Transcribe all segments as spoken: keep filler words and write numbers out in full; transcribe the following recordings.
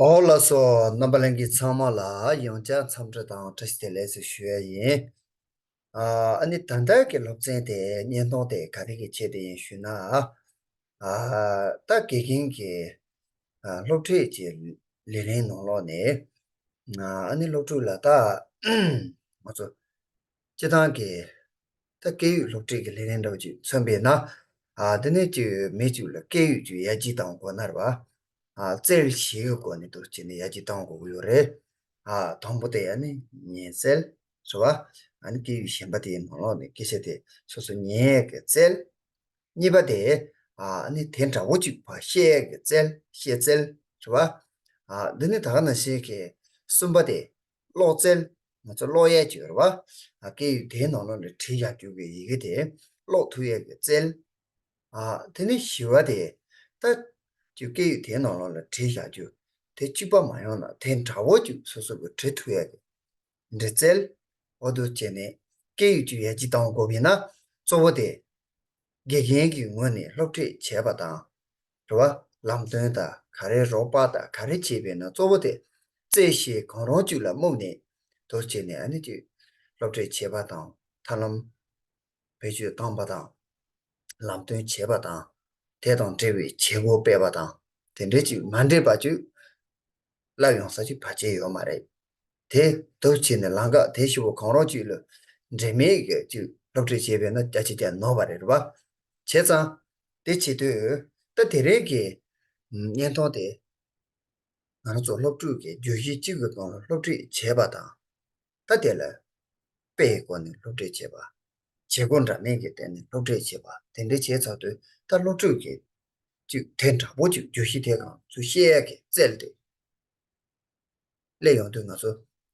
ཨོ་ལགས་སོ། རྣམ་པ་ལྷན་རྒྱས་ཚང་མ་ལ་ཡང་བསྐྱར་འཚམས་འདྲི་དང་བཀྲ་ཤིས་བདེ་ལེགས་ཞུ་ཡ་ཡིན། ཨ་ཨ་ནི་ད་ལྟ་གི་སློབ་ཚན་དེ་བརྙན་ཐུང་དེ་ག་རེ་གི་ཆེད་དུ་ཡིན་ཞུས་ན། ཨ་ད་དགེ་རྒན་གྱི་ཨ་སློབ་ཁྲིད་ཀྱི་ལས་རིམ་ནང་ལོགས་ནས། ཨ་ཨ་ནི་སློབ་ཕྲུག་ལ་ད་ང་ཚོ་སྤྱི་བཏང་གི་ད་སྐད་ཡིག་སློབ་ཁྲིད་ཀྱི་ལས་རིམ་འདྲ་བོ་ཅིག་མཚོན་པས་ན། ཨ་དེ་ནས་ཅིག་མི་གཅིག་ལ་སྐད་ཡིག་ཅིག་ཡར་རྒྱས་གཏང་དགོས་ན་རེད་བ། ཨ་རྩལ་བཞི་གི་སྒོ་ནས་འདུག་བྱས་ནས་ཡར་རྒྱས་གཏང་དགོས་ཀྱི་ཡོད་རེད། ཨ་དང་པོ་དེ་ཨ་ནི་ཉན་རྩལ་རེད་བ། ཨ་ནི་སྐད་ཡིག་གཞན་པ་དེའི་ནང་ལོགས་ནས་སྐད་ཆ་དེ་སོ་སོ་ཉན་ཡས་ཀྱི་རྩལ། གཉིས་པ་དེ་ཨ་ནི་དེ་འདྲ་བོ་ཅིག་ཕར་བཤད་ཡས་ཀྱི་རྩལ། བཤད་རྩལ་རེད་བ། ཨ་འདི་ནི་ད་ག་ནང་བཞིན་གྱི་གསུམ་པ་དེ་ཀློག་རྩལ། ང་ཚོ་ཀློག་ཡས་ཅིག་ཡོད་རེད་བ། ཨ་སྐད་ཡིག་དེའི་ནང་ལོགས་ལ་བྲིས་བཞག་རྒྱུ་གི་ཡི་གེ་དེ་ཀློག་ཐུབ་ཡས་ཀྱི་རྩལ། ཨ་དེ་ནི་བཞི་པ་དེ་ད་ཀྱི་སྐད་ཡིག་དེའི་ནང་ལོགས་ལ་བྲིས་བཞག་རྒྱུ་དེ་གཅིག་པ་མ་ཡོང་ན་དེ་འདྲ་བོ་ཅིག་སོ་སོ་གི་འབྲི་ཐུབ་ཡས་ཀྱི་འབྲི་རྩལ། འོ་འདུག་བྱས་ནས་སྐད་ཡིག་ཅིག་ཡར་རྒྱས་གཏང་དགོས་པ་ཡིན་ན་གཙོ་བོ་དེ་དགེ་རྒན་གྱི་ངོས་ནས་སློབ་ཁྲིད་བྱས་པ་དང་། རེད་བ། ལམ་སྟོན་དང་ག་རེ་རོགས་པ་དང་ག་རེ་བྱས་པས་ན་གཙོ་བོ་དེ་རྩལ་ཤེས་གང་རུང་ཅིག་ལ་དམིགས་ནས་འདུག་བྱས་ནས་ཨ་ནི་ཅིག་སློབ་ཁྲིད་བྱས་པ་དང་ཐབས་ལམ་བེད་སྤྱོད་བཏང་པ་དང་། ལམ་སྟོན་བྱས་པ་དང་། དེ་དང་འབྲེལ་བའི་བྱེད་སྒོ་སྤེལ་བ་དང་། དེ་འདྲའི་ཅིག་མ་འདྲེས་པ་ཅིག་སླར་ཡོང་ས་ཅིག་བར་ཆད་ཡོད་མ་རེད། དེ་འདུག་བྱས་ནས་ལམ་ཁ་དེ་ཞུ་བ་གང་རུང་ཅིག་ལ་འབྲེལ་མེད་ཀྱི་ཅིག་སློབ་ཁྲིད་བྱས་པས་ན་བརྒྱ་ཆ་བརྒྱ་ནོར་བ་རེད་བ། བྱས་ཙང་དེ་བྱེད་དུས་ད་དེ་རིང་གི་བརྙན་ཐུང་དེ་ང་རང་ཚོ་སློབ་ཕྲུག་གི་བརྗོད་གཞི་གཅིག་གི་སྒང་ལ་སློབ་ཁྲིད་བྱས་པ་དང་། ད་དེ་ལ་དཔེའི་སྒོ་ནས་སློབ་ཁྲིད་བྱེད་པ། བྱེད་སྒོ་འདྲ་མིན་གྱི་སྟེང་ནས་སློབ་ཁྲིད་བྱེད་པ་དེ་འདྲ་བྱས་ཚར་དུས་ད་སློབ་ཕྲུག་གིས་ཅིག་དེ་འདྲ་པོ་ཅིག་བརྗོད་གཞི་དེ་གང་ཚུར་བཤད་ཡག་གི་རྩལ་དེ་སླེབས་ཡོང་དུས་ང་ཚོ་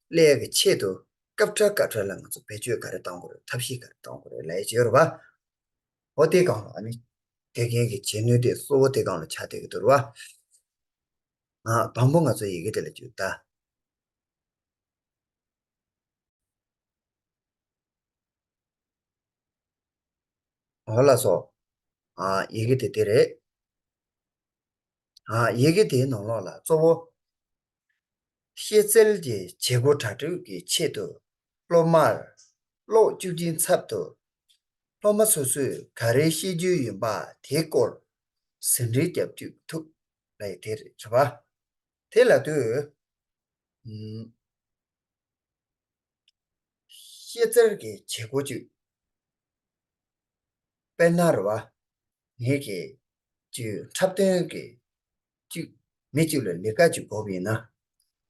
སླེབས་ཡག་གི་ཆེད་དུ་སྐབས་འཕྲལ་སྐབས་འཕྲལ་ལ་ང་ཚོ་བེད་སྤྱོད་ག་རེ་གཏང་དགོས་རེད། ཐབས་ཤེས་ག་རེ་གཏང་དགོས་རེད་ལབ་ཡག་ཅིག་ཡོད་རེད་བ། འོ་དེ་གང་ལ་ཨ་ནི་དགེ་རྒན་གྱི་བྱེད་ནུས་དེ་གཙོ་བོ་དེ་གང་ལ་ཆགས་བསྡད་ཀྱི་འདུག་རེད་བ། ང་དང་པོ་ང་ཚོ་ཡི་གེ་དེ་ལ་བཅུག་ད། འོ་ལགས་སོ། ཨ་ཡི་གེ་དེ་དེ་རེད། ཨ་ཡི་གེ་དེའི་ནང་ལོགས་ལ་གཙོ་བོ་ཤེས་རྩལ་གྱི་བྱེད་སྒོ་གྲ་སྒྲིག་གི་ཆེད་དུ་སློབ་མར་ཀློག་བཅུག་རྒྱུའི་ཚབ་ཏུ་སློབ་མ་སོ་སོས་ག་རེ་ཤེས་རྒྱུ་ཡིན་པ་དེའི་སྐོར་ཟིན་བྲིས་རྒྱབ་བཅུག་ཐུབ་ལབ་ཡག་དེ་རེད་བ། དེ་ལབ་དུས། ཨུམ། ཤེས་རྩལ་གྱི་བྱེད་སྒོ་ཅིག་དཔེར་ན་རེད་བ། ངེད་ཀྱིས་ཅིག་འཁྲབ་སྟོན་གྱི་ཅིག་མི་གཅིག་ལ་ལས་ཀ་ཅིག་དགོས་པ་ཡིན་ན།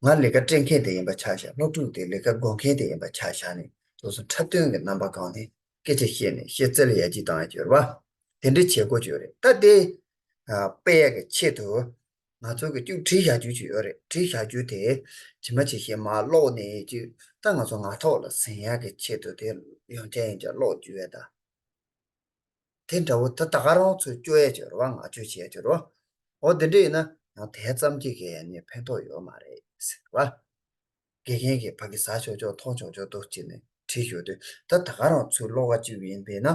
ང་ལས་ཀ་སྤྲད་མཁན་དེ་ཡིན་པ་ཆ་བཞག་སློབ་ཕྲུག་དེ་ལས་ཀ་དགོས་མཁན་དེ་ཡིན་པ་ཆ་བཞག་ནས་སོ་སོ་འཁྲབ་སྟོན་གྱི་རྣམ་པ་སྒང་ནས་སྐད་ཆ་བཤད་ནས་ཤེས་རྩལ་ཡར་རྒྱས་བཏང་ཡག་ཅིག་ཡོད་རེད་བ། དེ་འདྲའི་བྱེད་སྒོ་ཅིག་ཡོད་རེད། ད་དེ་ཨ་སྤེལ་ཡག་གི་ཆེད་དུ། ང་ཚོ་གི་ཅིག་བྲིས་བཞག་རྒྱུ་ཅིག་ཡོད་རེད། བྲིས་བཞག་རྒྱུ་དེ་ཇི་མ་ཇི་བཞིན་མར་ཀློག་ནས་ཅིག་ད་ང་ཚོ་ངག་ཐོག་ལ་ཟིན་ཡག་གི་ཆེད་དུ་དེ་ཡང་བསྐྱར་ཡང་བསྐྱར་ཀློག་རྒྱུ་ཡོད་ད། དེ་འདྲ་བོ་ད་ད་ག་རང་ཚོས་སྤྱོད་ཡག་ཅིག་ཡོད་རེད་བ། ངག་བཅོས་བྱེད་ཡག་ཅིག་ཡོད་རེད་བ། འོ་དེ་འདྲ་ཡིན་ན་ཡང་དེ་ཙམ་གྱིས་གས་ནི་ཕན་ཐོགས་ཡོད་མ་རེད་ཟེར་བ། དགེ་རྒན་གྱིས་ཕ་གི་ཟ་ཆོག་ཆོག་འཐུང་ཆོག་ཆོག་འདུག་བྱས་ནས་བྲིས་ཞོར་དུ་ད་ད་ག་རང་ཚུར་ཀློག་ག་བཅུག་ཡིན་པས་ན།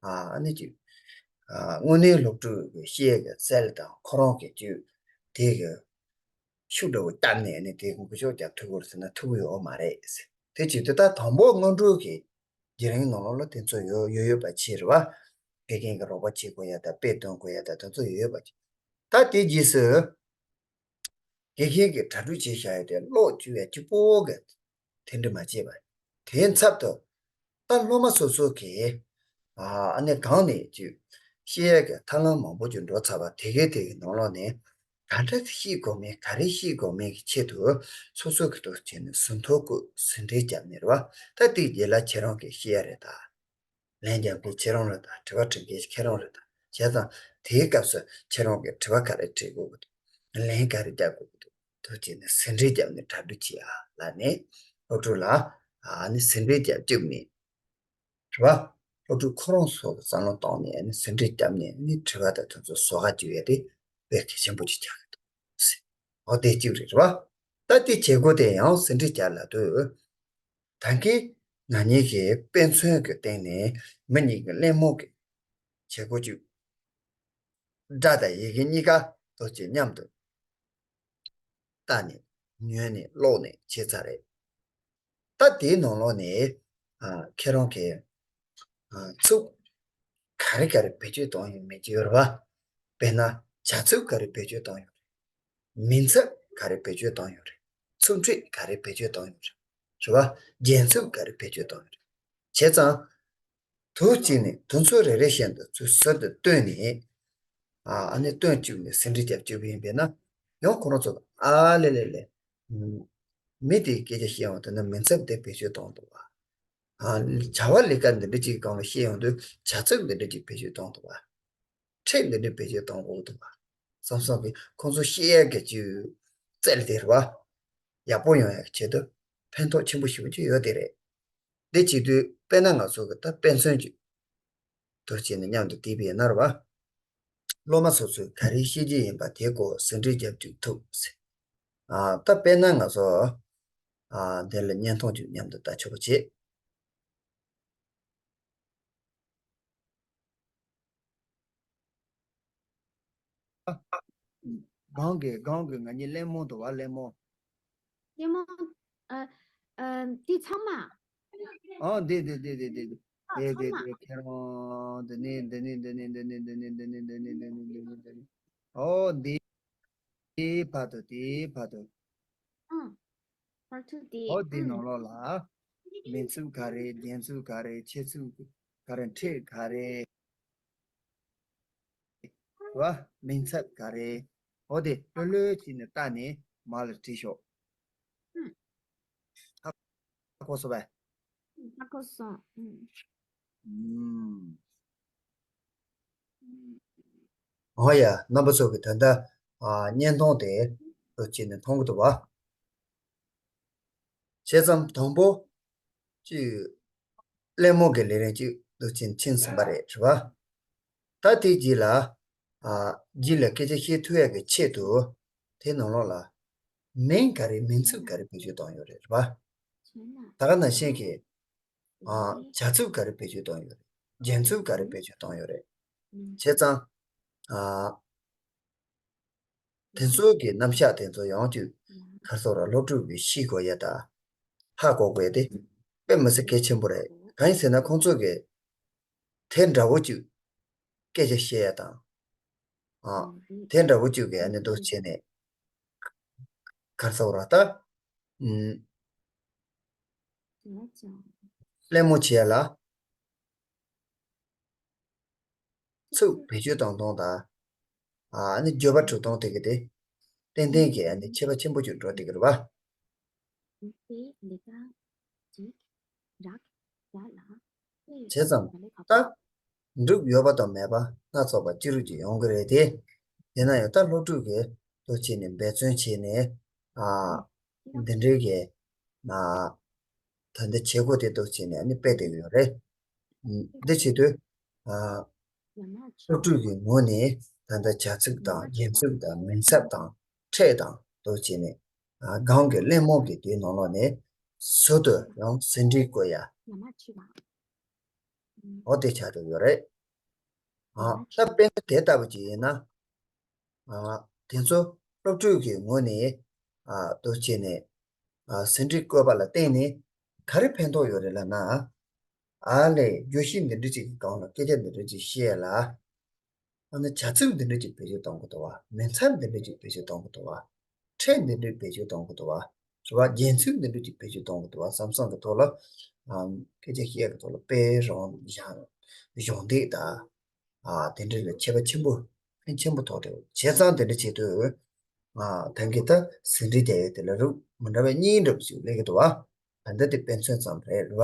ཨ་ནི་ཅིག་ཨ་དངོས་གནས་སློབ་ཕྲུག་གི་ཤེས་ཀྱི་རྩལ་དང་ཁོ་རང་གི་ཅིག་དེ་གི་ཤུགས་འདྲ་བོ་བསྐྱར་ནས་ནི་དེ་གི་འགུལ་ཤུགས་རྒྱག་ཐུབ་ཀྱི་རེད་ཟེར་ན་ཐུབ་ཀྱི་ཡོད་མ་རེད་ཟེར། དེ་བྱེད་དུས་ད་དང་པོ་སྔོན་འགྲོ་གི་བརྒྱུད་རིམ་ནང་ལོགས་ལ་དེ་ཚོ་ཡོད་ཡོད་ཡོད་པ་ཕྱིར་བ། དགེ་རྒན་གྱི་རོགས་པ་བྱེད་དགོས་ཡ་དང་དཔེ་སྟོན་དགོས་ཡ་དང་དེ་ཚོ་ཡོད་ཡོད་པ་ཕྱིར། ད་དེ་རྗེས་སུ། དགེ་རྒན་གྱིས་གྲ་སྒྲིག་བྱས་བཞག་ཡོད་དེ་ཀློག་བཅུག་ཡ་གཅིག་པོ་གི་དེ་འདྲ་མ་བྱས་པ། དེའི་ཚབ་ཏུ་ད་སློབ་མ་སོ་སོ་གིས་ཨ་ནི་གང་ནས་ཅིག་ཤེས་ཡ་གི་ཐབས་ལམ་མང་པོ་ཅིག་འགྲོ་ཚར་བ་དེ་གའི་དེ་གི་ནང་ལོགས་ནས་ག་འདྲ་ཤེས་དགོས་མིན་ག་རེ་ཤེས་དགོས་མིན་གྱི་ཆེད་དུ་སོ་སོ་གི་ཐོག་བྱས་ནས་ཟིན་ཐོ་བཀོད་ཟིན་བྲིས་བརྒྱབ་ནས་རེད་བ། ད་དེའི་རྗེས་ལ་ཁྱེད་རང་གིས་ཤེས་ཡ་རེད་ད། ལན་རྒྱག་མཁན་ཁྱེད་རང་རེད་ད། དྲི་བ་དྲི་མཁན་ཁྱེད་རང་རེད་ད། བྱས་ཙང་དེའི་སྐབས་སུ་ཁྱེད་རང་གིས་དྲི་བ་ག་རེ་དྲི་དགོས་ཀྱི་འདུག་ལན་ག་རེ་རྒྱག་དགོས་ཀྱི་འདུག་ཐུགས་རྗེ་ཆེ་ནས་ཟིན་བྲིས་བརྒྱབ་ནས་གྲ་སྒྲིག་བྱེད་ཨ་ལབ་ནས་སློབ་ཕྲུག་ལ་ཨ་ནི་ཟིན་བྲིས་བརྒྱབ་བཅུག་ནས་རེད་བ། སློབ་ཕྲུག་ཁོ་རང་ཚོ་གི་བསམ་བློ་བཏང་ནས་ཨ་ནི་ཟིན་བྲིས་བརྒྱབ་ནས་ཨ་ནི་དྲི་བ་དང་དེ་ཚོ་བཟོ་ག་བཅུག་ཡ་དེ་དཔེ་གལ་ཆེན་པོ་ཅིག་ཆགས་ཀྱི་འདུག་འོ་དེ་གཅིག་རེད་བ། ད་དེ་བྱེད་སྒོ་དེ་ཡང་ཟིན་བྲིས་བརྒྱབ་ལབ་དུས། ད་གིན་ང་གཉིས་ཀྱིས་དཔེ་མཚོན་གྱི་སྟེང་ནས་མི་གཉིས་ཀྱི་གླེང་མོལ་གྱི་བྱེད་སྒོ་བཅུག་སྒྲ་དང་ཡི་གེ་གཉིས་ཀ་ཐོག་བཅས་མཉམ་དུ་ བལྟས་ནས་ཉོས་ནས་ཀློག་ནས་བྱས་ཚར་རེད། ད་དེའི་ནང་ལོགས་ནས་ཨ་ཁྱེད་རང་གིས་ཨ་ཚིག་ག་རེ་ག་རེ་བེད་སྤྱོད་བཏང་ཡོད་མེད་ཀྱི་ཡོད་རེད་བ། དཔེར་ན་བྱ་ཚིག་ག་རེ་བེད་སྤྱོད་བཏང་ཡོད་རེད། མིང་ཚབ་ག་རེ་བེད་སྤྱོད་བཏང་ཡོད་རེད། ཚིག་ཕྲད་ག་རེ་བེད་སྤྱོད་བཏང་ཡོད་རེད། རེད་བ། རྒྱན་ཚིག་ག་རེ་བེད་སྤྱོད་བཏང་ཡོད་རེད། བྱས་ཙང་། དུ་བྱས་ནས་དུས་ཚོད་རེ་རེ་བཞིན་དུ་ཚུར་ཟུར་དུ་བཏོན་ནས། ཨ་ཨ་ནི་བཏོན་བཅུག་ནས་ཟིན་བྲིས་རྒྱབ་བཅུག་པ་ཡིན་པས་ན། ཡང་ཁོ་རང་ཚོ་ཨ་ལེ་ལེ་ལེ། མི་དེའི་སྐད་ཆ་བཤད་ཡོང་དུས་ན་མིང་ཚབ་དེ་བེད་སྤྱོད་གཏོང་འདུག་བ། ཨ་བྱ་བ་ལས་ཀ་འདི་འདྲ་ཅིག་སྒང་ལ་བཤད་ཡོང་དུས་བྱ་ཚིག་འདི་འདྲ་ཅིག་བེད་སྤྱོད་གཏོང་འདུག་བ། ཕྲད་འདི་འདྲ་བེད་སྤྱོད་གཏོང་དགོས་འདུག་བ། བསམ་བསམ་གྱིས་ཁོང་ཚོ་བཤད་ཡག་གི་ཅིག་རྩལ་དེ་རེད་བ། ཡག་པོ་ཡོང་ཡག་གི་ཆེད་དུ་ཕན་ཐོགས་ཆེན་པོ་ཞེ་པོ་ཅིག་ཡོད་དེ་རེད། འདི་བྱེད་དུས་དཔེར་ན་ང་ཚོ་གི་ད་དཔེ་མཚོན་གཅིག་ཏུ་བྱས་ནས་མཉམ་དུ་བལྟས་པ་ཡིན་ན་རེད་བ། སློབ་མ་སོ་སོས་ག་རེ་ཤེས་ཀྱི་ཡིན་པ་དེའི་སྐོར་ཟིན་བྲིས་རྒྱབ་བཅུག་ཐུབ་ཟེར། ཨ་ད་དཔེར་ན་ང་ཚོ་ཨ་འདི་ལ་བརྙན་ཐུང་གཅིག་མཉམ་དུ་ལྟ་ཆོག་པ་བྱེད། སྒང་གི་སྒང་གི་ང་གཉིས་གླེང་མོ་འདུག་བ། གླེང་མོ། གླེང་མོ། ཨ། ཨ། འདི་ཚང་མ། ཨ་འདི་འདི་འདི་འདི་འདི་འདི་འདི་འདི་འདི་ཁྱེད་རང་འདི་ནི་འདི་ནི་འདི་ནི་འདི་ནི་འདི་ནི་འདི་ནི་འདི་ནི་འདི་ནི་འདི་ནི་འདི་ནི། ཨོ་འདི། དེའི་བར་དུ་དེའི་བར་དུ། ཨང་། བར་དུ་དེ། ཨོ་དེའི་ཨང་། ནང་ལོགས་ལ། མིང་ཚིག་ག་རེ། རྒྱན་ཚིག་ག་རེ། ཆེད་ཚིག་ག་རེ། ཕྲད་ག་རེ། བ། མིང་ཚབ་ག་རེ། ཨོ་དེ་ལྷོད་ལྷོད་བྱས་ནས་བལྟས་ནས་མར་ལ་བྲིས་ཤོག་ཨང་། ཧ་གོ་སོང་བས། ཧ་གོ་སོང་། ཨང་། ཨང་། ཨོ་ཡ། རྣམ་པ་ཚོ་གིས་ད་ལྟ་ཨ་བརྙན་ཐུང་དེ་འདུག་བྱས་ནས་མཐོང་གི་འདུག་བ། བྱས་ཙང་དང་པོ་ཅིག་གླེང་མོ་གི་ལས་རིམ་ཅིག་འདུག་བྱས་ནས་ཕྱིན་ཟིན་པ་རེད། རེད་བ། ད་དེའི་རྗེས་ལ་ཨ་རྗེས་ལ་སྐད་ཆ་བཤད་ཐུབ་ཡག་གི་ཆེད་དུ་དེ་ནང་ལོགས་ལ་མིང་ག་རེ། མིང་ཚབ་ག་རེ་བེད་སྤྱོད་བཏང་ཡོད་རེད། རེད་བ། ད་ག་ནང་བཞིན་གྱི་ཨ་བྱ་ཚིག་ག་རེ་བེད་སྤྱོད་བཏང་ཡོད་རེད། རྒྱན་ཚིག་ག་རེ་བེད་སྤྱོད་བཏང་ཡོད་རེད། བྱས་ཙང་ཨ་དེ་ཚོའི་གི་རྣམ་གཞག་དེ་ཚོ་ཡང་ཅིག་ག་རེ་ཟེར་ར། སློབ་ཕྲུག་གིས་ཤེས་དགོས་ཡ་དང་ཧ་གོ་དགོས་ཡ་དེ་དཔེ་མི་སྲིད་གལ་ཆེན་པོ་རེད། གང་ཡིན་ཟེར་ན་ཁོང་ཚོ་གིས་དེ་འདྲ་བོ་ཅིག་སྐད་ཆ་བཤད་ཡ་དང་། ཨ་དེ་འདྲ་བོ་ཅིག་གི་ཨ་ནི་འདུག་བྱས་ནས་ག་རེ་ཟེར་ར། ད་ཨུམ། གླེང་མོ་བྱེད་ཡ་ལ་ཚིག་བེད་སྤྱོད་གཏོང་སྟངས་དང་། ཨ་ནི་བརྗོད་པ་འབྲི་སྟངས་དེ་གི་དེ་ཏན་ཏན་གྱི་ཨ་ནི་ཁྱད་པར་ཆེན་པོ་ཅིག་འགྲོ་བསྡད་ཀྱི་རེད་བ། བྱས་ཙང་ད་འབྲུག་ཡོད་པ་དང་མེད་པ་སྣ་ཚོགས་པ་ཅི་རིགས་ཀྱིས་ཡོང་གི་རེད་དེ། དེ་ན་ཡང་ད་སློབ་ཕྲུག་གིས་འདུག་བྱས་ནས་འབད་བརྩོན་བྱས་ནས་ཨ་འདི་འདྲའི་གི་ཨ་ད་ལྟ་བྱེད་སྒོ་དེ་འདུག་བྱས་ནས་ཨ་ནི་སྤེལ་བསྡད་ཀྱི་ཡོད་རེད། འདི་བྱེད་དུས་ཨ་སློབ་ཕྲུག་གི་ངོས་ནས་ད་ལྟ་བྱ་ཚིག་དང་རྒྱན་ཚིག་དང་མིང་ཚབ་དང་ཕྲད་དང་འདུག་བྱས་ནས་ཨ་སྒང་གི་གླེང་མོ་གི་དེའི་ནང་ལོགས་ནས་ཟུར་དུ་ཡང་ཟིན་བྲིས་བཀོད་ཡ། འོ་དེ་ཆགས་བསྡད་ཡོད་རེད། ཨ་ད་དཔེར་ན་དེ་ལྟ་བུ་ཅིག་ཡིན་ན། ཨ་དེ་ཚོ་སློབ་ཕྲུག་གི་ངོས་ནས་ཨ་འདུག་བྱས་ནས་ཨ་ཟིན་བྲིས་བཀོད་པ་ལ་བརྟེན་ནས་ག་རེ་ཕན་ཐོགས་ཡོད་རེད་ལབ་ན། ཨ་ལས་བརྗོད་གཞི་འདི་འདྲ་ཅིག་གི་སྒང་ལ་སྐད་ཆ་འདི་འདྲ་ཅིག་བཤད་ཡ་ལ། ཨ་ནི་བྱ་ཚིག་འདི་འདྲ་ཅིག་བེད་སྤྱོད་གཏོང་གི་འདུག་བ། མིང་ཚབ་འདི་འདྲ་ཅིག་བེད་སྤྱོད་གཏོང་གི་འདུག་བ། ཕྲད་འདི་འདྲ་བེད་སྤྱོད་གཏོང་གི་འདུག་བ། རེད་བ། རྒྱན་ཚིག་འདི་འདྲ་ཅིག་བེད་སྤྱོད་གཏོང་གི་འདུག་བ་བསམ་བསམ་གྱི་ཐོག་ལ། ཨམ་སྐད་ཆ་བཤད་ཀྱི་ཐོག་ལ་དཔེ་རང་གཞན་གཞོགས་འདེགས་དང་། ཨ་དེ་འདྲ་ལ་ཁྱད་པར་ཆེན་པོ་ཕན་ཆེན་པོ་ཐོགས་འདུག་བྱས་ཙང་དེ་འདྲ་བྱེད་དུས། ཨ་ད་གིན་ད་ཟིན་བྲིས་རྒྱག་ཡས་དེ་ལ་རིགས་མི་འདྲ་བའི་གཉིས་འདྲ་པོ་ཞིག་སླེབས་ཀྱི་འདུག་བ། ད་ལྟ་དེ་དཔེ་མཚོན་ཙམ་རེད། རེད་བ།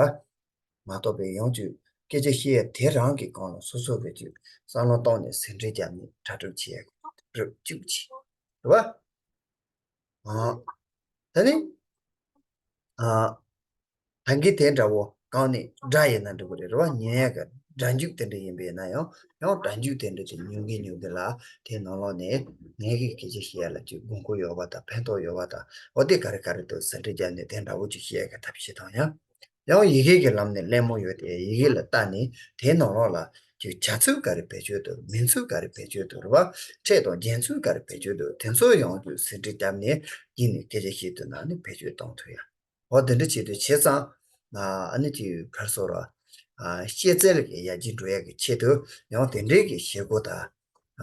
མ་གཏོགས་པའི་ཡང་ཅིག་སྐད་ཆ་བཤད་ཡ་དེ་རང་གི་སྒང་ལ་སོ་སོ་གིས་ཅིག་བསམ་བློ་གཏོང་ནས་ཟིན་བྲིས་རྒྱབ་ནས་གྲ་སྒྲིག་བྱེད་ཡ་རེད་བཅུག་ཅིག་རེད་བ། ཨ་ད་ནི་ཨ་ད་གིན་དེ་འདྲ་བོ་སྒང་ནས་སྒྲ་ཡིན་ན་འགྲིག་གི་རེད། རེད་བ། ཉན་ཡ་གི་སྒྲ་འཇུག་དེ་འདྲ་ཡིན་པས་ན་ཡང་ཡང་སྒྲ་འཇུག་དེ་འདྲ་ཅིག་ཉན་གིན་ཉན་གིན་ལ་དེ་ནང་ལོགས་ནས་ངས་ཀྱི་སྐད་ཆ་བཤད་ཡ་ལ་ཅིག་དགོས་མཁོ་ཡོད་པ་དང་ཕན་ཐོགས་ཡོད་པ་དང་། འོ་དེ་ག་རེ་ག་རེ་འདུག་ཟིན་བྲིས་རྒྱབ་ནས་དེ་འདྲ་བོ་ཅིག་བཤད་ཡ་གི་ཐབས་ཤེས་དང་། ཡང་ཡང་ཡི་གེ་གི་ལམ་ནས་གླེང་མོ་ཡོད་དེ། ཡི་གེ་ལ་བལྟས་ནས་དེའི་ནང་ལོགས་ལ་ ཅིག་བྱ་ཚུལ་ག་རེ་བེད་སྤྱོད་འདུག་མིང་ཚུལ་ག་རེ་བེད་སྤྱོད་འདུག་རེད་བ། ཕྲད་དང་རྒྱན་ཚུལ་ག་རེ་བེད་སྤྱོད་འདུག་དེ་ཚོ་ཡང་ཅིག་ཟིན་བྲིས་བརྒྱབ་ནས་ཡིན་ནས་སྐད་ཆ་བཤད་དུས་ན་ནི་བེད་སྤྱོད་གཏོང་ཐུབ་ཡ། འོ་དེ་འདྲ་བྱེད་དུས་བྱས་ཙང་། ཨ་ནི་ཅིག་ག་རེ་ཟེར་ར། ཤེས་ཚད་ལ་ཡར་རྒྱས་འགྲོ་ཡ་གི་ཆེད་དུ་ཡང་དེ་འདྲའི་གི་བྱེད་སྒོ་དང་།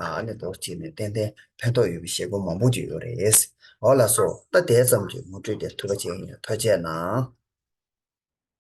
ཨ་ནི་འདུག་བྱས་ནས་ཏན་ཏན་ཕན་ཐོགས་ཡོད་པའི་བྱེད་སྒོ་མང་པོ་ཅིག་ཡོད་རེད། འོ་ལགས་སོ། ད་དེ་ཙམ་གྱིས་ངོ་སྤྲོད་དེ་ཐུབ་པ་བྱས་ཡིན། ཐུགས་རྗེ་གནང་།